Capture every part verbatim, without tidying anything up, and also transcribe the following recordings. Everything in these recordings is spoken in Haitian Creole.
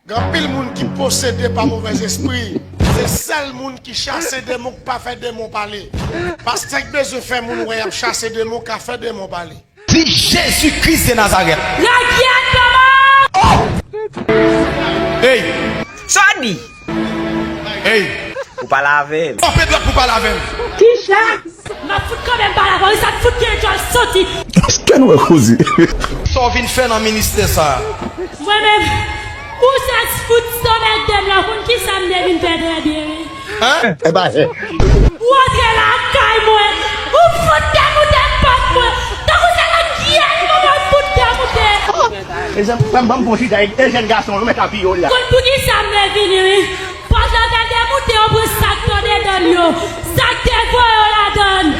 Gen anpil moun ki posede pa movèzespri. Se sèl moun ki chase demon k pa fè demon pale. Pastè k bezwen fè moun wè y ap chase demon ka fè demon pale. Viv Jezi Kris de Nazarèt. Lagyèt, papa! Ey! Sa w di? Ey! Ou pale avè l. Kanpe dwat pou pale avè m. Kisa? M ap fout kanpe m pale avè w, sa k fout gen djòl soti. Kè nou wè koze. Sa w vin fè nan ministè sa a? Mwen menm, ou se fout sou mèt de m la, ou konn kisa m te vin fè trè byen, wi. Hein? Ou antre lakay mwen, ou fout demoute pòt mwen, tankou se lagyèt mwen mwen fout demoute. Mezanmi, ban m, ban m fon chita, e jèn gason yo mèt apiye w la. Konn poukisa m te vini, wi. Pòt la te demoute, yo pran sa k t andedan l yo, sa k te voye yo ladan l.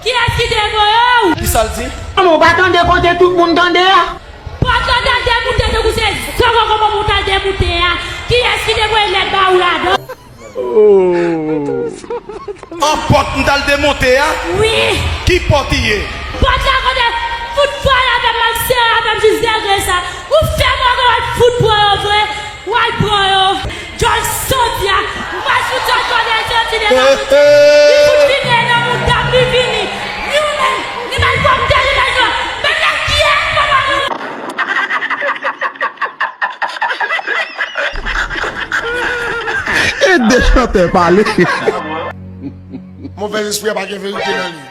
Kiyès ki te voye w? Kisa l di? Manman, ou pa tande kote tout moun tande a? Pòt la t al demoute tankou se zòkòkò manman w t al demoute a. Kiyès ki te voye lèt ba ou ladan? An pòt m t al demonte a? Wi. Ki pòt i ye? Pòt la kote fout pale avè m, al sere avè m jis degre sa. Ou fè mwen wè fout pran yo vre. W al pran yo. Djòl sòti a. M pral fout djòl kote sòti de la bouch. Li fout vini nan mouda m, li vini. Li menm, li menm kòm de, li menm yo. Men nèg ki ye, papa nou. Ede chantè pale. Movèzespri a pa gen verite nan li.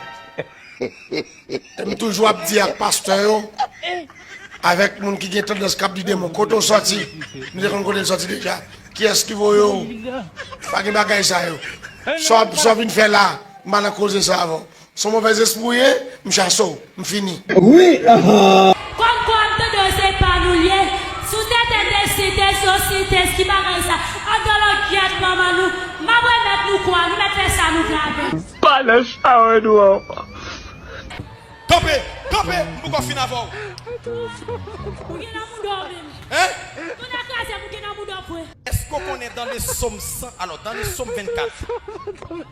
E m toujou ap di ak pastè yo, avèk moun ki gen tandans k ap di demon, kote w sòti? Nou te konn kote l sòti deja. Kiyès ki voye w? Pa gen bagay sa yo. Sa w, sa w vin fè la, m pa nan koze sa avè w. Se yon movèzespri w ye, m chase w, m fini. Wi, aha. Kòm kwa m tande w se pa nou l ye, sou tete de si te si osi te si bagay sa, anndan langyèt manman nou, m ap remèt nou kwa, nou mèt fè sa nou vle avè l. Pale sa wè nou an. Kanpe, kanpe, m poko fin avè w. Ou gen nan mouda w menm. Hein? Tonnè kraze m, ou gen nan mouda w vre. Èske w konnen dans le psaume cent, alors dans le psaume vingt-quatre?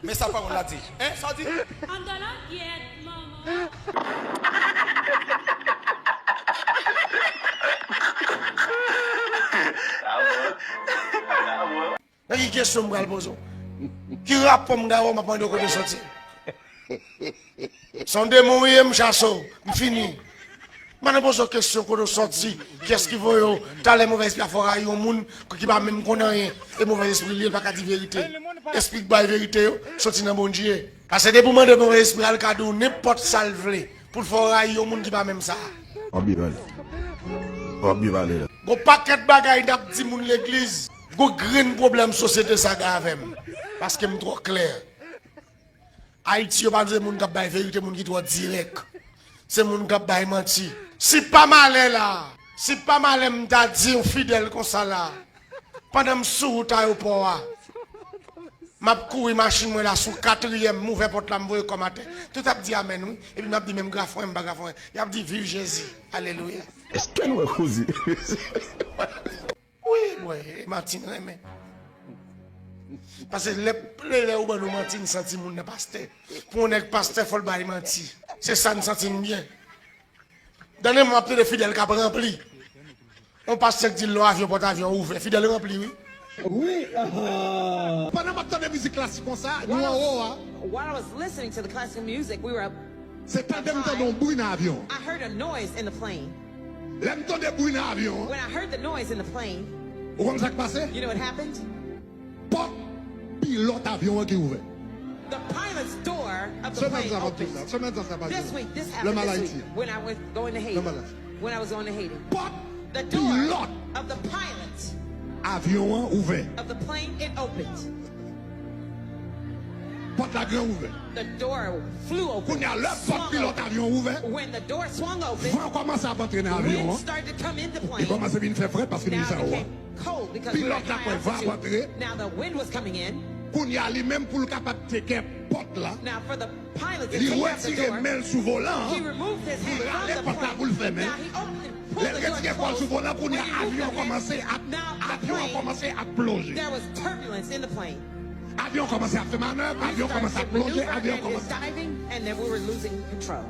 Men sa pawòl la di. Hein, sa w di? Anndan langyèt manman. Nan ki kesyon m pral poze w? Ki rapò m gen avè w, m ap mande w kote w sòti? Se yon demon w ye, m chase w, m fini. M pa nan poze w kesyon kote w sòti, kiyès ki voye w. Talè movèzespri a fè w rayi yon moun ki pa menm konn anyen. E movèzespri l ye, l pa ka di verite. Espri k bay verite yo soti nan Bondye. Paske depi w mande movèzespri a, l ka di w nenpòt sa l vle pou l fè w rayi yon moun ki pa menm sa. W ap byen pale. W ap byen pale la. Gon pakèt bagay n ap di moun legliz. Gon grenn pwoblèm sosyete sa gen avè m. Paske m twò klè. Ayiti yo pa vle moun k ap bay verite, moun ki twò dirèk. Se moun k ap bay manti. Si pa malè la, si pa malè m ta di yon fidèl konsa la, pandan m sou wout ayewopò a, m ap kouri machin mwen la sou katriyèm, m ouvè pòt la, m voye kò m atè. Tout ap di amèn, wi. Epi m ap di, men m gra fren, m pa gra fren. Y ap di, viv Jezi. Alelouya. Èske nou wè koze? Wi, bwè, e manti n renmen. Paske lè, lè, lè ou ban nou manti, n santi moun nan pastè. Pou yon nèg pastè, fò l bay manti. Se sa n santi n byen. Dènyèman, m ap tande fidèl k ap ranpli. Yon pastè k di l nan avyon, pòt avyon ouvè. Fidèl ranpli, wi. Wi, aha. Pandan m ap tande mizik klasik konsa, nou anwo a. While I was listening to the classical music, we were up. Se tande m tande yon bri nan avyon. I heard a noise in the plane. Lè m tande bri nan avyon an. When I heard the noise in the plane, ou konn sa k pase? You know what happened? Pòt pilòt avyon an ki ouvè. The pilot's door of the plane opened. Semèn sa, semèn sa, semèn sa, semèn sa, semèn sa. This week, this happened this week. Lè m al Ayiti. When I was going to Haiti. Lè m al Ayiti. When I was going to Haiti. Pòt pilòt avyon an ouvè. The door of the pilot of the plane, it opened. Pòt la gran ouvè. The door flew open. Kounye a, lè pòt pilòt avyon ouvè, when the door swung open, van kòmanse ap antre nan avyon an. Wind started to come in the plane. Li kòmanse vin fè frèt paske nou gen sanwo a. Now it became cold because we were in high altitude. Pilòt la kwè van ap antre. Now the wind was coming in. Kounye a, li menm pou l kapab take care pòt la, now for the pilot to take care of the door, li retire men l sou volan an, he removed his hand from the plane. Pou l rale pòt la pou l fèmen. Now he opened and pulled the door closed. Lè l retire kò l sou volan, kounye a, avyon an kòmanse ap, avyon an kòmanse ap plonje. When he removed his hand from the plane, there was turbulence in the plane. Avyon kòmanse ap fè manèv, avyon kòmanse ap plonje, avyon kòmanse ap plonje. We started maneuvering and diving, and then we were losing control.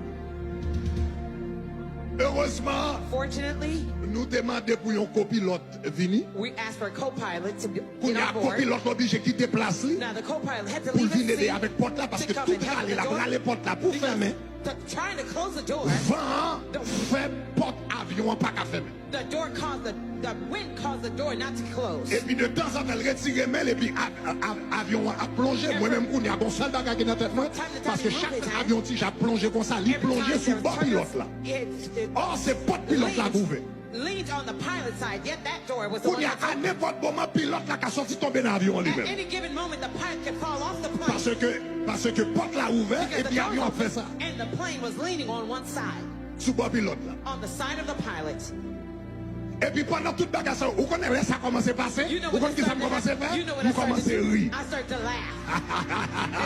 Erezman, Fortunately, nou te mande pou yon kopilòt vini. We asked for a co-pilot to get Kounye a, on board. Kopilòt la oblije kite plas li Now the co-pilot had to pou l leave his vin ede seat avèk pòt la, to paske come tout and help rale the l ap door. rale pòt la pou Because fèmen. To try to close the door, Van an fè pòt avyon an pa ka fèmen. The door caused the the wind caused the door not to close. Epi de tanzantan l retire men l epi a- a- a- avyon an ap plonje. Mwen menm kounye a gon sèl bagay ki nan tèt mwen, paske chak fwa avyon ti jan ap plonje konsa, li plonje sou bò pilòt la. Ò, se pòt pilòt la k ouvè. Leaned on the pilot side, yet that door was the one Kounye a, that's a open. Nenpòt moman, pilòt la ka sòti tonbe nan avyon an li At menm. Any given moment, the pilot could fall off the plane. Paske, paske pòt la ouvè, Because the epi door avyon ap fè opened sa. And the plane was leaning on one side, Sou bò pilòt la. On the side of the pilot. Epi pandan tout bagay sa, ou konnen lè sa kòmanse pase? You know Ou what konn kisa m kòmanse fè? M kòmanse ri. I start to laugh.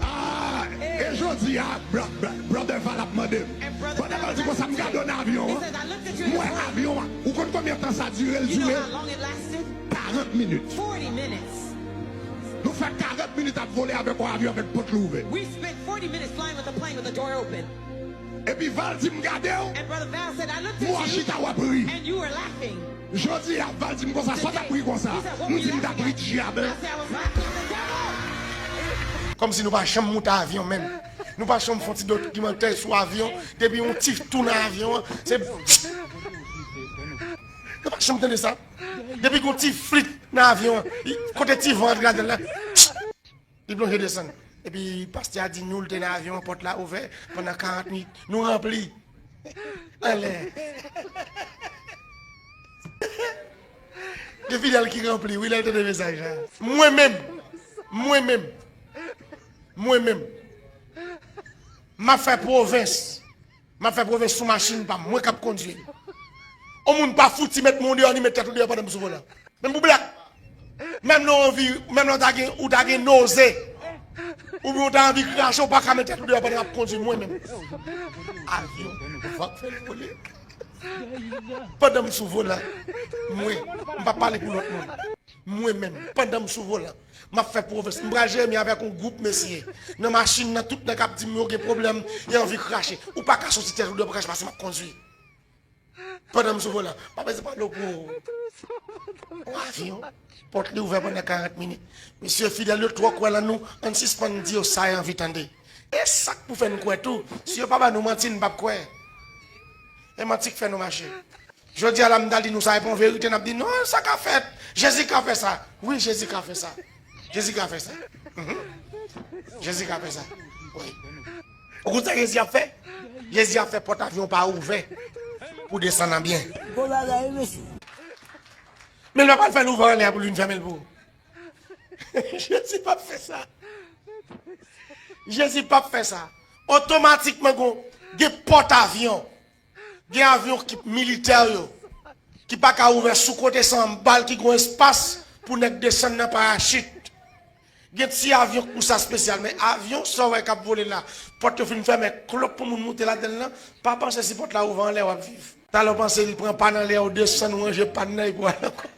Ah, e jodi a, bra- bra- Brother Val ap mande m. Pandan Val di konsa, m gade w nan avyon an. M wè avyon an. Ou konn konbyen tan sa dire? L dire karant minit. Nou fè karant minit ap vole avèk yon avyon avèk pòt li ouvè. We spent forty minutes flying with the plane with the door open. Epi Val di m gade w. And Brother Val said, I looked M wè w at you chita w ap ri. And you were laughing. Jodi a, Val di m konsa, sa w t ap ri konsa? M di m t ap ri dyab. I said, I was laughing at the devil. Kòmsi nou pa janm monte avyon menm. Nou pa janm fè yon ti dokimantè sou avyon. Depi yon ti tou nan avyon an, se. Nou pa janm tande sa. Depi yon ti flit nan avyon an, kote ti van antre ladan l la, li plonje desann. Epi pastè a di nou l te nan avyon an, pòt la ouvè pandan karant minit. Nou ranpli. Anlè. Gen fidèl ki ranpli, wi, lè l tande mesaj la. Mwen menm, mwen menm, mwen menm, m ap fè pwovens. M ap fè pwovens sou machin pa m, mwen k ap kondui l. On moun pa fouti met men w deyò ni met tèt ou deyò pandan m sou volan. Menm pou blak. Menm lè w anvi, menm lè w ta gen, ou ta gen noze. Oubyen w ta anvi krache, w pa ka met tèt ou deyò pandan m ap kondui mwen menm. Avyon, van k fè l vole. Pandan m sou volan, mwen, m p ap pale pou lòt moun. Mwen menm, pandan m sou volan, m ap fè pwovens. M pral Jeremi avèk yon gwoup mesye. Nan machin nan, tout nèg ap di m yo gen pwoblèm, yo anvi krache. Ou pa ka soti tèt ou deyò pou krache paske m ap kondui. Pandan m sou volan, pa bezwen pale w pou yon avyon. Pòt li ouvè pandan karant minit. Mesye fidèl yo twò kwè lan nou, ann sispann di yo sa yo anvi tande. E sa k pou fè n kwè tou, si yo pa ban nou manti, n p ap kwè. E manti k fè nou mache. Jodi a la m t al di nou sa e pa yon verite, n ap di non, sa ka fèt. Jezi ka fè sa. Wi, Jezi ka fè sa. Jezi ka fè sa. Mhm. Jezi ka fè sa. Wi. Ou konn sa Jezi ap fè? Jezi ap fè pòt avyon pa ouvè pou desann an byen. Gwo bagay wi mesye. Men l pa pral fè l ouvè anlè a pou l vin fèmen l pou ou. Jezi p ap fè sa. Jezi p ap fè sa. Otomatikman gon gen pòt avyon. Gen avyon ki militè yo ki pa ka ouvè sou kote san bal ki gon espas pou nèg desann nan parachit. Gen ti avyon k pou sa espesyal, men avyon sa w wè k ap vole la, pòt yo fin fèmen klòp pou moun moute ladan l lan, pa panse si pòt la ouvè anlè w ap viv. Talè w panse li pran pàn anlè w desann w ranje pàn nan epi w al ankò.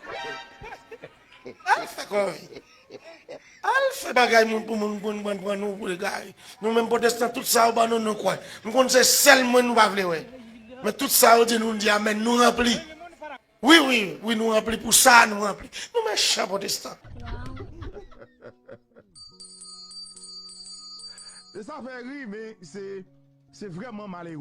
Al fè kòve. Al fè bagay moun pou moun konn pran pran nou pou egare. Nou menm pwotestan tout sa yo ban nou nou kwè. M konn se sèl mwen nou pa vle wè. Men tout sa yo di nou n di amèn, nou ranpli. Wi, wi, wi, nou ranpli pou sa, nou ranpli. Nou mechan pwotestan. E sa fè ri, men se se vrèman malere.